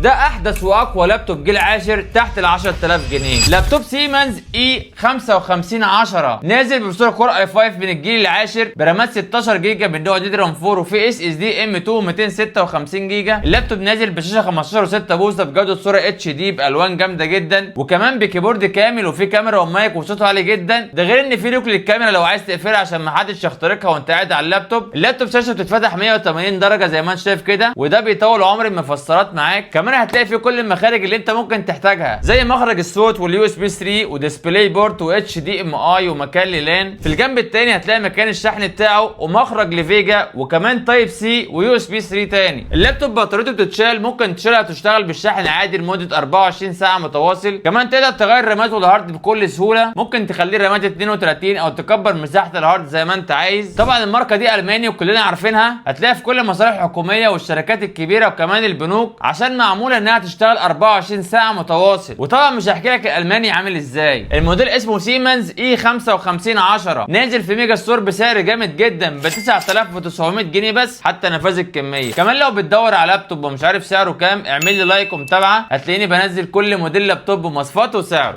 ده احدث واقوى لابتوب جيل عاشر تحت ال 10000 جنيه. لابتوب سيمنز E 5510 نازل ب processor Core i5 من الجيل العاشر، برامات 16 جيجا من نوع DDR 4، وفي SSD M 2 256 جيجا. اللابتوب نازل بشاشة 15 و6 بوصه بجوده صوره HD بالوان جامدة جدا، وكمان ب keyboard كامل وفي كاميرا ومايك وصوته عالي جدا. ده غير ان في lock للكاميرا لو عايز تقفلها عشان ما حدش يخترقها وانت قاعد على اللابتوب. اللابتوب شاشة بتتفتح 180 درجه زي ما انت شايف كده، وده بيطول عمر المفصلات معاك. كمان هتلاقي فيه كل المخارج اللي انت ممكن تحتاجها زي مخرج الصوت وال USB 3 و DisplayPort و HDMI ومكان لل LAN. في الجنب الثاني هتلاقي مكان الشحن بتاعه ومخرج ل VGA وكمان Type C و USB 3 تاني. اللابتوب بطاريته بتتشال، ممكن تشيلها تشتغل بالشحن عادي لمدة 24 ساعة متواصل. كمان تقدر تغير رامات وال hard بكل سهوله، ممكن تخليه رامات 32 او تكبر مساحة ال hard زي ما انت عايز. طبعا الماركة دي الماني وكلنا عارفينها، هتلاقيها في كل المصالح الحكومية والشركات الكبيرة وكمان البنوك، عشان معمولة انها تشتغل 24 ساعة متواصل. وطبعا مش هحكي لك الالماني عامل ازاي. الموديل اسمه سيمنز E 5510، نازل في ميجا ستور بسعر جامد جدا ب 9900 جنيه بس حتى نفاذ الكميه. كمان لو بتدور على لابتوب ومش عارف سعره كام، اعمل لي like ومتابعه، هتلاقيني بنزل كل موديل لابتوب بمواصفاته وسعره.